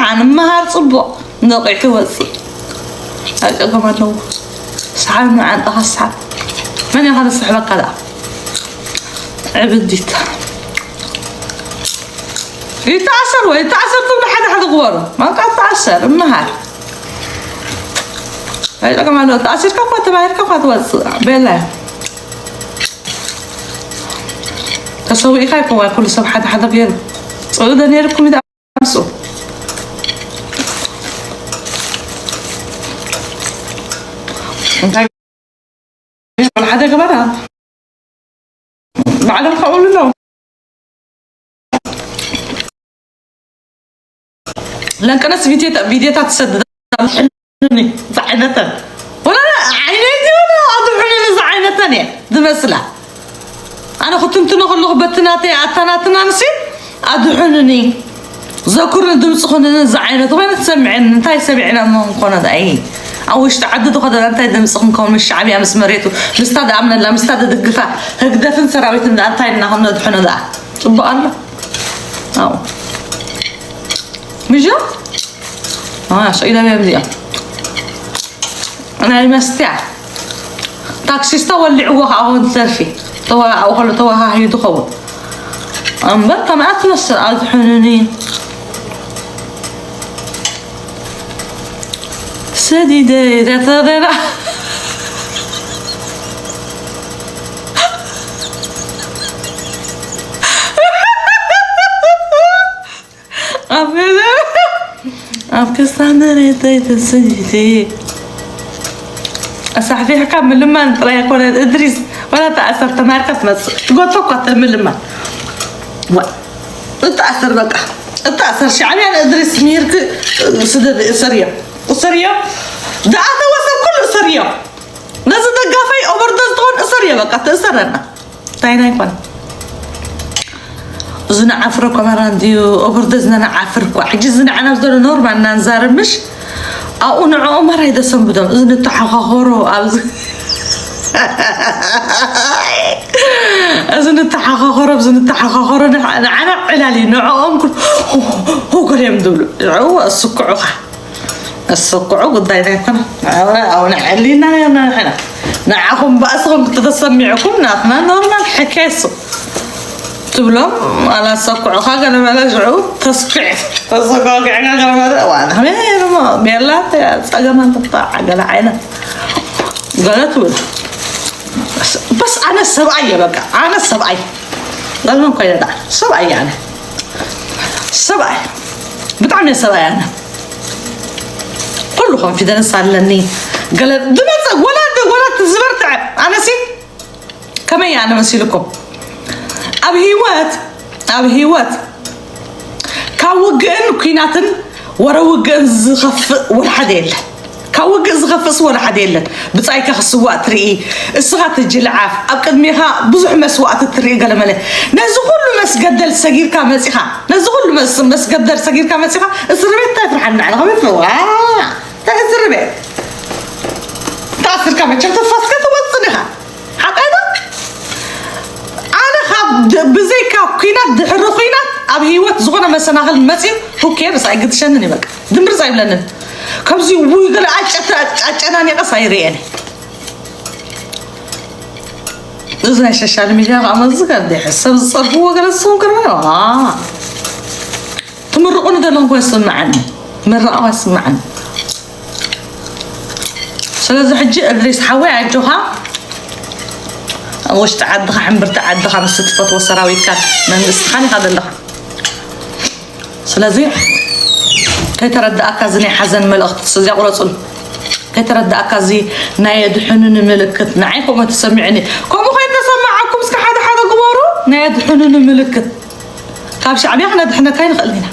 ኣነ መሃር ጽቡቕ ነቒሑ ወጽእ። ኣጨገም ኣለዎ። ሰሓብ ንዓንጣኻ ሰሓብ። መን ኢኻ ዘስሕበካ ደኣ? ዕብዲት። ይተኣሰር ወይ ይተኣሰር ትብሉ ሓደ ሓደ ግበሩ። ማንቃ ተኣሰር፣ እመሃር። ኣይጠቅም ኣለዎ። ተኣሲርካ እኳ ተባሂልካ እኳ ትወጽእ። ቤላ። ተሰዊእካ ይኮዋ ኩሉ ሰብ ሓደ ሓደ ገይሩ። ጽዑደ ነይርኩም ይዳ- ኣምስኡ። እንታይ ሓደ ገበራ? ባዕሎም ከብሉ ነው። ለንቀነስ ቪዲዮታ-፣ ቪዲዮታት ትሰድዳ። ዝዓይነተን። ወላ ዓይነይ ድዩ? ኣድሑንኒ ዝዓይነተን እየ ዝመስላ። ኣነ ክትንትኖ ከለኹ በቲ ናተይ ኣታ ናትና ንሲ ኣድሑንኒ። ዘኩርኒ ድምፂ ኮንኒ ዝዓይነቱ ኮይነ ትሰምዐኒ። እንታይ ሰሚዕና እሞ ክንኮኖ ደኣ? ኣብ ውሽጢ ዓዲ ዝኸደና እንታይ ድምፂ ክንከውን ምስ ሻዕብያ ምስ መሬቱ? ምስታ ድኣምነላ፣ ምስታ ድድግፋ ህግደፍን ሰራዊትን ደኣ እንታይ እና ከም ነድሕኖ ደኣ? ፅቡቕ ኣሎ። ኣዎ። ምሻ? ኣዎ፣ ስኢሎም እዮም እዚኦም። ናይ መስትያ። ታክሲስታ ወሊዕዎ ከዓ ውን ትደርፊ። ተዋ-፣ ኣብኡ ከሎ ተወሃሂዱ ኸውን። እምበር ከምኣ ትመስል ኣዝሑንኒ። ሰዲደ ተተበራ። ኣብ፣ ኣብ ክሳነረተይ ተስኒቲ። ኣሳሕፊሕካ ምልማን ጥራይ ኣይኮነን እድሪስ፣ ዋላ ተኣሰር ተማርካ ትመጽእ። ትጎቶ እኳ ምልማን። ዋ፣ እተኣሰር በቃ። እተኣሰር ሻዕብያ ንእድሪስ ሚርክ ስደድ እሰርዮ። እሰርዮ። ደኣተወ ሰብ ኩሉ እሰርዮ። ነዚ ደጋፋይ ኦቨርዶዝ ትኾን እሰርዮ በቃ፣ ትእሰረና። እንታይ ናይ ኮን? እዚ ንዓፍር እኮ መራ እንድዩ፣ ኦቨርዶዝ ንዓፍር እኮ። ሕጂ እዚ ንዓና ዘሎ ኖርማል እናንዛረብ ምሽ? ኣብኡ ንዕኦም መራ ይደሰንብዶም። እዚ ንተሓኻኸሮ ኣብዚ፣ እዚ ንተሓኻኸሮ፣ እዚ ንተሓኻኸሮ ንዓ-፣ ንዓና ዕላል እዩ። ንዕኦም ኩ-፣ ሆ፣ ሆ፣ ሆ፣ ገለ እዮም ዝብሉ። ንዕኡ ኣስክዑኻ። ኣሰክዑ ጉዳይና ኣይኮነ። ኣው-፣ ኣው ንሕሊና ነርና ንሕና። ንዓኹም ባእስኹም ክትተሰሚዕኩም ናትና ኖርማል ሕኬሱ። ትብሎም ኣላሰክዑኻ ገለ መለ ሽዑ ተስክዕ። ተሰጋግዕና ገለ መለ ዋና። ሜርሞ፣ ሜላ፣ ጸገማን ተጣ፣ ገለ ዓይነ። ገለ ትብል። በስ ኣነ ሰብኣይ እየ በቃ። ኣነ ሰብኣይ። ላልመን ኮይነ ደኣ። ሰብኣይ እየ ኣነ። ሰብኣይ። ብጣዕሚ እየ ሰብኣይ ኣነ። ኩሉ ኮንፊደንስ ኣለኒ። ገለ ዝመጸ ወላ፣ ወላ ዝበርትዐ። ኣነሲ ከመይ ኣነ መሲልኩም? ኣብ ህይወት፣ ኣብ ህይወት ካብ ውግእን ኲናትን ወረ ውግእን ዝኸፍእ ወላ ሓደ የለን። ካብ ውግእ ዝኸፍእስ ወላ ሓደ የለን። ብጻይካ ክስዋእ ትርኢ፣ እስኻ ትጅልዓፍ፣ ኣብ ቅድሜኻ ብዙሕ መስዋእቲ ትርኢ ገለመለ። ነዚ ኩሉ መስገደል ሰጊርካ መጺኻ፣ ነዚ ኩሉ መስ-፣ መስገደል ሰጊርካ መጺኻ፣ እስር ቤት እንታይ ፍርሓን ንዓኻ? ከመይ ፍርዋ? እንታይ እስር ቤት? ተኣስርካ መቸም ተስፋስካ ትወጽእ ኢኻ። ሓቃይና? ኣነ ካብ ድ-፣ ብዘይካ ኲናት፣ ድሕሪ ኲናት ኣብ ህይወት ዝኾነ መሰናኽል መጺኡ፣ who cares? ኣይግድሸንን እዩ በቃ። ድምርጽ ኣይብለንን። ከምዚ ውይ ገለ ኣጨተ-፣ ኣጨናኒቐስ ኣይርእየን። እዚ ናይ ሶሻል ሚድያ ከዓ መዚ ከ እንደ ሰብ ዝጸርፍዎ ገለ ዝኸውን ከሎ፣ ዋ። ትምርቑኒ ዘለኹም እኮ ይስምዓኒ። ምርቓ ይስምዓኒ። ስለዚ ሕጂ እድሪስ ሓወይ ኣጆኻ። ኣብ ውሽጢ ዓድኻ፣ ሕምብርቲ ዓድኻ፣ ምስ ትፈትዎ ሰራዊትካን መንግስትኻን ኢኻ ዘለኻ። ስለዚ ከይተረዳእካ እዚ ናይ ሓዘን መልእኽቲ እዚኣ ቁረጽሉ። ከይተረዳእካ እዚ ናይ ኣድሕኑኒ ምልክት ንዓይ ከምኡ ተሰሚዑኒ። ከምኡ ከይተሰማዓኩም እስከ ሓደ ሓደ ግበሩ። ናይ ኣድሕኑኒ ምልክት ካብ ሻዕብያ ክነድሕነካ ኣይንኽእልን ኢና።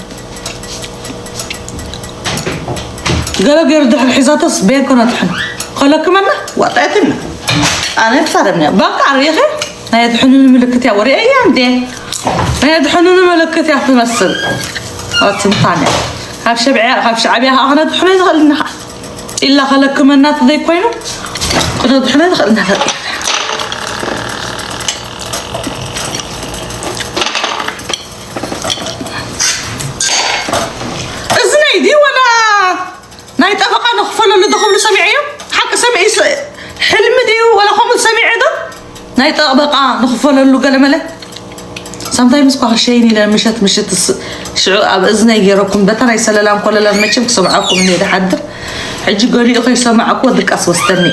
ገለ ገይሩ ድሕሪ ሒዛቶስ በየን ከነድሕኖ? ከለክመና ዋጣ የትና። ኣነ ተሳደብኒ። በቃ ርኢኺ? ናይ ኣድሕኑኒ ምልክት እያ። ወሪአ እያ እንዴ? ናይ ኣድሕኑኒ ምልክት እያ ትመስል። ኣትንታነ። ካብ ሸብዕያ፣ ካብ ሻዕብያ ከዓ ክነድሕኖ ይኽእል ኢና። ኢላ ከለክመና ተዘይኮይኑ፣ ክነድሕኖ ይኽእል ኢና ፈጢርና። እዚ ናይ ድዩ ናይ ጠቕበቃ ንኽፈለሉ ገለ መለ ሳምታይምስ ኳ ክሸይን ኢለ ምሸት ምሸት ስ- ሽዑ ኣብ እዝነይ ገይረኩም በታ ናይ ሰለላን ኮለላን መቸም ክሰምዓኩም እየ ድሓድር። ሕጂ ገሊኡ ከይሰማዕኩዎ ድቃስ ወስተኒ።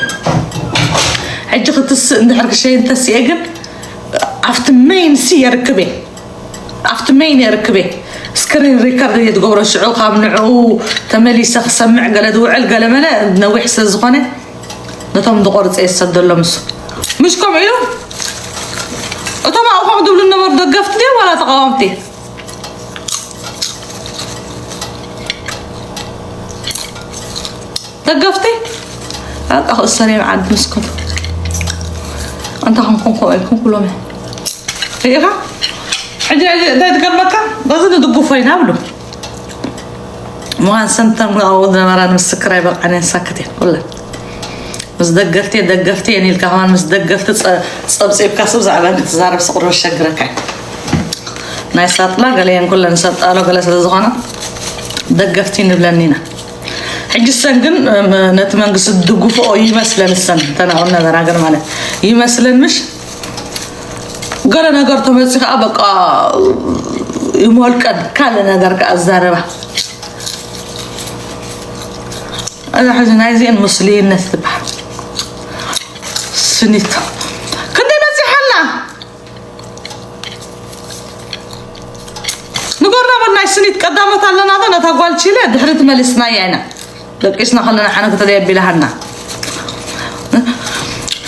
ሕጂ ክትስእ እንድሕር ክሸይን ተስኤ ግን ኣብቲ ሜይን ሲ የርክብ እየ። ኣብቲ ሜይን የርክብ እየ። ስክሪን ሪከርድ እየ ትገብሮ። ሽዑ ካብ ንዕኡ ተመሊሰ ክሰምዕ ገለ ዝውዕል ገለ መለ ነዊሕ ስለ ዝኾነ ነቶም ዝቆርፀ የሰደሎም እሱ። ምሽ ከምኡ ኢሉ እቶም ኣብኡ ከምኡ ዝብሉ ነበሩ ደገፍቲ ድዮም ዋላ ተቃወምቲ? ደገፍቲ ኣቃ ክእሰር እዮም ዓድ ምስኩም። ኣንታ ከምኩም ከምኡ ኢልኩም ኩሎም እዮም። ርኢኻ? ሕጂ ሕጂ እንታይ ትገርመካ? በዚ ንድግፎ ኢና ብሉ። ምዃን ሰንተን ዝነበራ ንምስክር ኣይበቃዕን እየን ሳክት እየን ኩለን። ምስ ደገፍቲ ደገፍቲ እየን ኢልካ ከማን ምስ ደገፍቲ ጸ- ጸብጺብካ ስብ ዛዕባ ክትዛረብ ስቕሪ ሸግረካ እዩ። ናይ ሳጥላ ገለየን ኩለን ሰጣሎ ገለ ስለ ዝኾነ ደገፍቲ ንብለን ኢና። ሕጂ ሰን ግን እም፣ ነቲ መንግስቲ ዝድግፍኦ ይመስለን ሰን ተናቑ ነገር ሃገር ማለት ይመስለን ምሽ ገለ ነገር ተመፂ ከዓ በቃ ይሞልቀን ካልእ ነገር ከዓ ዝዛረባ እዛ ሕዚ ናይዚአን ሙስሊነት ትበሃል ስኒት ክንደይ በፂሓላ ንጎርና በናይ ስኒት ቀዳሞት ኣለና ዶ ነታ ጓል ቺለ ድሕሪ ትመልስናያ ኢና ደቂስና ከለና ሓነ ከተደይ ኣቢላሃና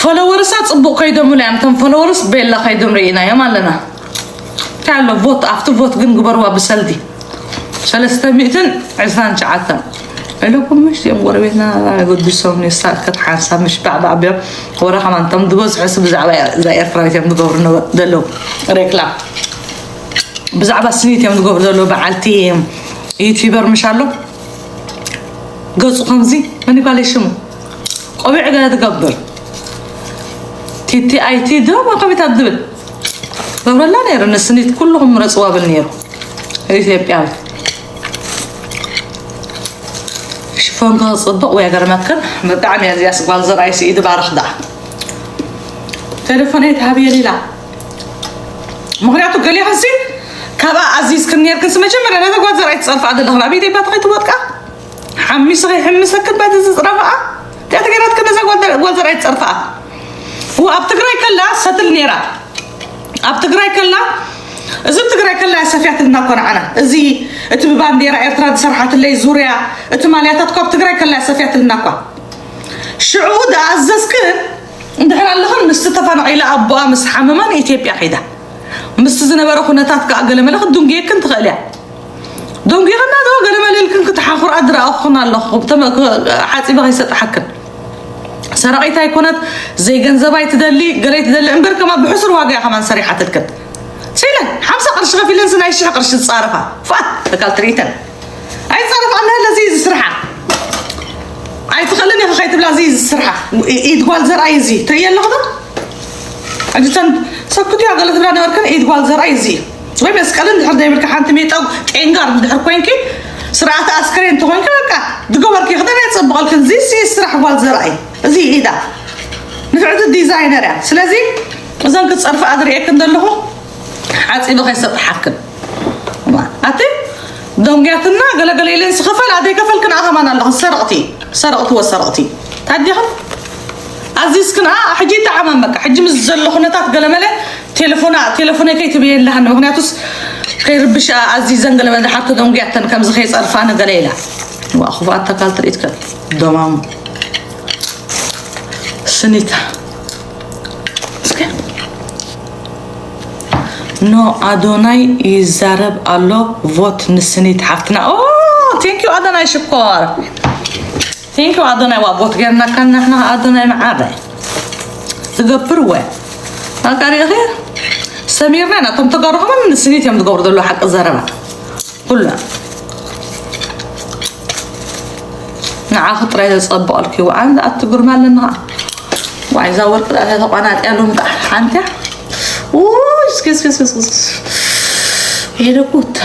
ፎሎወርሳ ፅቡቅ ከይዶም ኢሎም እቶም ፎሎወርስ ቤላ ከይዶም ርኢናዮም ኣለና እንታይ ኣሎ ቮት ኣብቲ ቮት ግን ግበርዋ ብሰልዲ ሰለስተ ሚእትን ዕስራን ትሽዓተን ኢለኩም ምሽ እዮም ጎረቤትና ገዱሶም የሳልከት ሓንሳብ ምሽ ባዕባዕ ቢዮም ወረ ከማን እቶም ዝበዝሑ ስ ብዛዕባ እዛ ኤርትራዊት እዮም ዝገብሩ ነበ- ዘለዉ ሬክላም ብዛዕባ ስኒት እዮም ዝገብሩ ዘለዉ በዓልቲ ዩቲዩበር ምሽ ኣሎ ገጹ ከምዚ መን ይባል ሽሙ ቆቢዕ ገለ ትገብር ቲቲ ኣይቲ ዶ መከቢታት ትብል ገብረላ ነይሩ ንስኒት ኩልኹም ምረጽዋ ብል ነይሩ ኢትዮጵያዊ ሽፎን ከፅብቕ ወይ ገርመክን ብጣዕሚ እያ እዚያስ ጓል ዘርኣይ ስኢድ ባርኽ ዳ ቴሌፎነይ ትሃብየን ኢላ ምክንያቱ ገሊኽንሲ ካብኣ ኣዚዝክን ነርክንስ መጀመርያ ነዛ ጓል ዘርኣይ ትፀርፍኣ ዘለኽን ኣብ ኢትዮጵያ ተኸይትወጥቃ ሓሚሱ ከይሕምሰክን በዚ ዝፅረፍኣ እንታይ ተገይራትክን ነዛ ጓል ዘርኣይ ትፀርፍኣ ኣብ ትግራይ ከላ ሰትል ነይራ ኣብ ትግራይ ከላ እዚ ኣብ ትግራይ ከላ ሰፊያትልና እኮ ንዓና እዚ እቲ ብባንዴራ ኤርትራ ዝሰርሓትለይ ዙርያ እቲ ማልያታት እኮ ኣብ ትግራይ ከላ ሰፊያትልና እኳ ሽዑ ዝኣዘዝክን እንድሕር ኣለኽን ምስቲ ተፈናቒላ ኣቦኣ ምስ ሓመማ ንኢትዮጵያ ከይዳ ምስቲ ዝነበረ ኩነታት ከዓ ገለመለ ክትድንጉየክን ትኽእል እያ ደንጒኽና ዶ ገለመለ ኢልክን ክትሓኹራ ዝረኣኹን ኣለኹ ሓፂበ ከይሰጥሓክን ሰራቒት ኣይኮነት ዘይገንዘብ ኣይትደሊ ገለ ኣይትደሊ እምበር ከማ ብሕሱር ዋጋ እያ ከማን ሰሪሓትልክን ስኢለን ሓምሳ ቅርሺ ከፊለን ስ ናይ ሽሕ ቅርሺ ዝፃረፋ ፋት ተካል ትርኢተን ኣይፃረፋ ኣለለ እዚ ዝስርሓ ኣይትኽእልን ኢኻ ከይትብላ እዚ ዝስርሓ ኢድ ጓል ዘርኣይ እዚ ትርእየ ኣለኹ ዶ ሕጂ ተን ሰኩትያ ገለ ትብላ ነበርክን ኢድ ጓል ዘርኣይ እዚ ወይ መስቀልን ድሕር ዘይብልካ ሓንቲ ሜጠው ቄንጋር ድሕር ኮንኪ ስርዓት ኣስከሬን ተኾንኪ በቃ ዝገበርኪ ክደን የፀብቐልክን እዚ ሲ ስራሕ ጓል ዘርኣይ እዚ ኢዳ ንፍዕቲ ዲዛይነር እያ ስለዚ እዘን ክፀርፍኣ ዝርእየክን ዘለኹ ሓፂቢ ከይሰጥሓክን ኣቲ ደንጉያትና ገለገለ ኢለን ስኸፈል ኣደይ ከፈልክን ኣኸማን ኣለኹ ሰረቕቲ ሰረቕቲ ወሰረቕቲ ታዲኽን ኣዚዝክን ኣ ሕጂ ይጠዓማን በቃ ሕጂ ምስ ዘሎ ኩነታት ገለመለ ቴሌፎና ቴሌፎነይ ከይትብየን ኣለሃኒ ምክንያቱስ ከይርብሽ ኣዚዘን ገለመለ ሓቶ ደንጉያተን ከምዚ ከይፀርፋኒ ገለ ኢላ ዋ ክፉኣት ተካል ትርኢት ከ ደማሙ ስኒታ እስከ ኖ ኣዶናይ ይዛረብ ኣሎ ቮት ንስኒት ሓፍትና ኦ ቴንኪዩ ኣዶናይ ሽኮር ቴንኪዩ ኣዶናይ ዋ ቮት ገርናካ ናሕና ኣዶናይ መዓረ ዝገብር ወ ኣቃሪኺ ሰሚርና ኢና እቶም ተጋሩ ከማን ንስኒት እዮም ዝገብሩ ዘለዉ ሓቂ ዘረባ ኩላ ንዓኺ ጥራይ ዘጸብቐልኪ ወዓል ዝኣቱ ግርማ ኣለኒ ኸዓ ዋይ እዛ ወርቂ ዳኣ ተቋናጢያ ሎሚ ዳኣ ሓንቲ እያ ውይ እስኪ እስኪ እስኪ እስኪ ሄደ ኩታ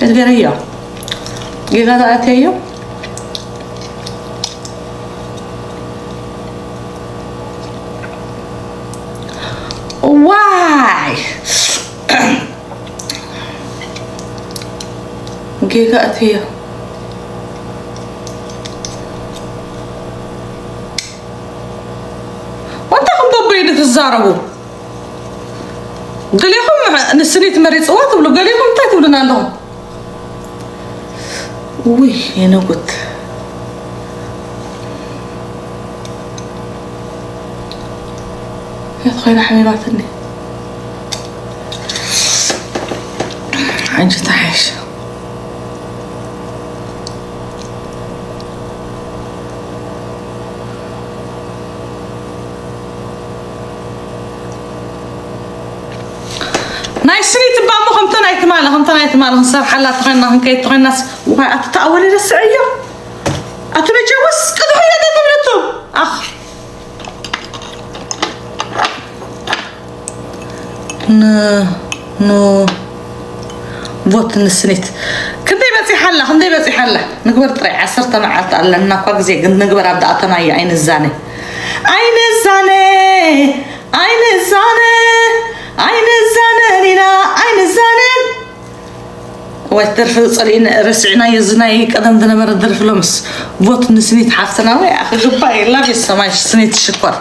እትገረዮ ጌጋ ተኣትያዮ ጌጋ እትዮ። ወንታ ከም በበይኑ ትዛረቡ? ገሌኹም ንስኒት መሪፅዋ ትብሉ፣ ገሌኹም እንታይ ትብሉና ኣለኹም? ውይ የነጉት የት ኮይና ሓሚማትኒ። ሓንጂ ተሓይሽ። ናይ ስኒት እባ እሞ ከምቶ ናይ ትማሊ፣ ከምቶ ናይ ትማሊ ክንሰርሓላ ተኾይንና፣ ክንከይድ ተኾይንናስ፣ ዋይ፣ ኣቲ ተኣወለ ደስዐዮ። ኣቲ በጃወስ ቅድሑ እየ ትብለቱ። ኣኽ። ን-፣ ኑ-፣ ቮት ንስኒት። ክንደይ በፂሓ ኣላ? ክንደይ በፂሓ ኣላ? ንግበር ጥራይ፣ ዓሰርተ መዓልቲ ኣለና እኳ ግዜ፣ ግን ንግበር ኣብ ደኣተናዮ ኣይንዛነ። ኣይንዛነ፣ ኣይንዛነ፣ ኣይንዛነን ኢና፣ ኣይንዛነን። ወይ ደርፊ ጸሊእና ረሲዕናዮ፣ እዚ ናይ ቀደም ዝነበረ ደርፊ ሎምስ። ቮት ንስኒት ሓፍትና፣ ወይ ኣኺ ግባይ፣ ላቭ ዩ ሶ ማች ስኒት ሽኮር።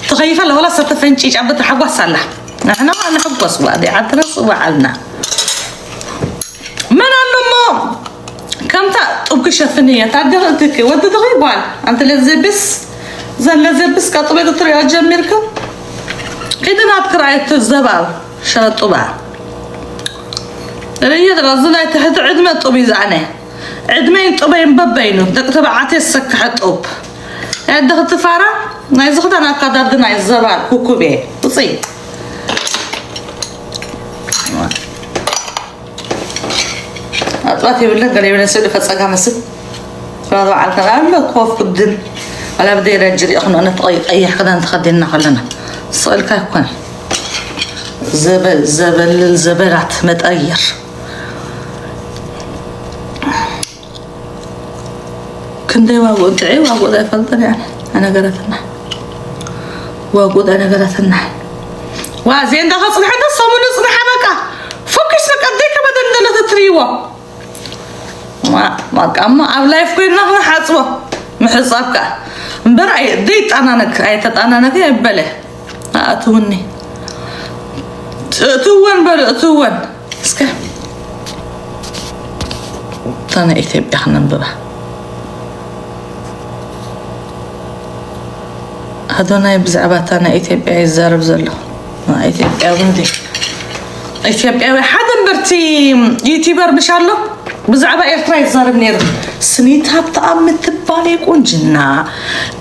ተኸይፋ ኣላ፣ ወላ ሰተፈንጪጫ በቲ ሓጓስ ኣላ። ንሕና ንሕጎስ፣ ዋ፣ ዲ ዓድና ጽዋዓልና። መን ኣሎ እሞ ከምታ ጡብ ክሸፍን እየ። ታደረ እትክ ወዲ ድኺ ጓል፣ ኣንቲ ለዘብስ፣ ዘን ለዘብስ ቀጥሎ ክትሪኦ ጀሚርኩም። ኪዲ ናብ ክራይ ትዘባብ ሸጡባ። ርእየ ድራ፣ እዚ ናይ ትሕቲ ዕድመ ጡብ እዩ ዝኣነ። ዕድመይን ጡበይን በበይኑ፣ ደቂ ተባዕትዮ ዝሰክሐ ጡብ። ኣደኺ ትፋራ፣ ናይ ዝኽዳን ኣካዳድና እዩ ዘባል ኩኩቤ። ውፅይ። ኣጥባት የብለን፣ ገለ የብለን፣ ስእሊ ፈጸጋ መስል። ስራ በዓል ተራ ኣሎ፣ ኮፍ ክድን። ዋላ ብደይ ረጅ ሪእኹም፣ ነቲ ቀይ-፣ ቀይሕ ክዳን ተኸዲንና ከለና። ስቕልካ ኣይኮነ። ዘበ-፣ ዘበልል ዘበላት መጠየር። ክንደይ ዋግኡ ጥዑይ ዋግኡ ኣይፈልጥን እያ። ኣነገረትና። ዋግኡ ኣነገረትና። ዋ፣ ዜንዳ ከጽንሐ ዶ ሰሙኑ ጽንሐ በቃ። ፎኪስ በቃ ደይ ከመደ እንደለ ትትሪዎ። ዋ፣ በቃ እሞ ኣብ ላይፍ ኮይንና ክንሓጽቦ። ምሕጻብ ከኣ። እምበር ኣይ-፣ ደይ ጣናነክ፣ ኣይተጣናነክ ኣይበለ። ኣእትውኒ። እትወን በሉ፣ እትወን። እስከ እታ ናይ ኢትዮጵያ ክነንብባ። ኣዶናይ ብዛዕባ እታ ናይ ኢትዮጵያ ይዛረብ ዘሎ። ናይ ኢትዮጵያ እውን ድዩ? ኢትዮጵያዊ ሓደ እምበርቲ ዩቲዩበር ምሽ ኣሎ። ብዛዕባ ኤርትራ ይዛረብ ነይሩ። ስኒት ሃብተኣብ ምትባል ቁንጅና።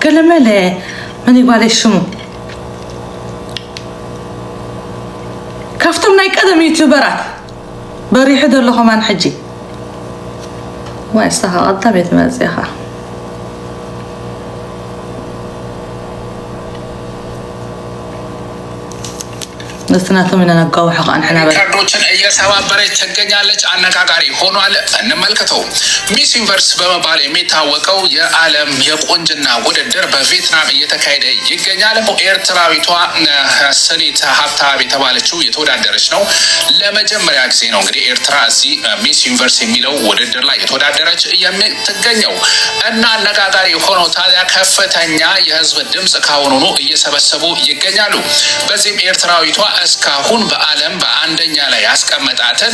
ገለመለ። መን ይባል ሽሙ? ካብቶም ናይ ቀደም ዩቲዩበራት በሪሑ ዘሎ ከማን ሕጂ። ዋይ፣ እስኻ ቀዳመይቲ መጺኻ። ነቲ ናቶም ኢና ነጋውሖ ከኣ ንሕና በ- ሪከርዶችን እየሰባበረች ትገኛለች። አነጋጋሪ ሆኗል። እንመልከተው። ሚስ ዩኒቨርስ በመባል የሚታወቀው የዓለም የቁንጅና ውድድር በቪየትናም እየተካሄደ ይገኛል። ኤርትራዊቷ፣ እ፣ ስኒት ሀብተአብ የተባለችው የተወዳደረች ነው። ለመጀመሪያ ጊዜ ነው እንግዲህ ኤርትራ እዚህ፣ እ፣ ሚስ ዩኒቨርስ የሚለው ውድድር ላይ የተወዳደረች የምትገኘው። እና አነጋጋሪ ሆኖ ታዲያ ከፍተኛ የህዝብ ድምፅ ካሁኑኑ እየሰበሰቡ ይገኛሉ። በዚህም ኤርትራዊቷ እስካሁን በዓለም በአንደኛ ላይ ያስቀመጣትን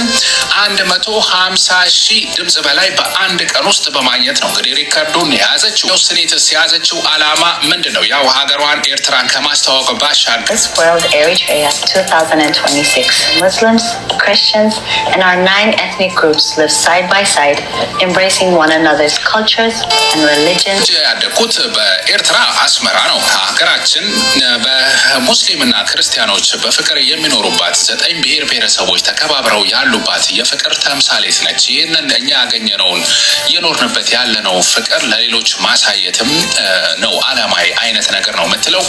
አንድ መቶ ሀምሳ ሺህ ድምፅ በላይ በአንድ ቀን ውስጥ በማግኘት ነው እንግዲህ ሪከርዱን የያዘችው። ስኒትስ የያዘችው ዓላማ ምንድን ነው? ያው ሀገሯን ኤርትራን ከማስተዋወቅ ባሻገር Miss World Eritrea two thousand twenty-six. Muslims, Christians, and our nine ethnic groups live side by side, embracing one another's cultures and religions. ያደግኩት በኤርትራ አስመራ ነው። ሀገራችን በሙስሊምና ክርስቲያኖች በፍቅር የሚኖሩባት፣ ዘጠኝ ብሔር ብሔረሰቦች ተከባብረው ያሉባት የፍቅር ተምሳሌት ነች። ይህንን እኛ ያገኘነውን፣ የኖርንበት ያለነው ፍቅር ለሌሎች ማሳየትም፣ እ፣ ነው አላማዬ አይነት ነገር ነው የምትለው።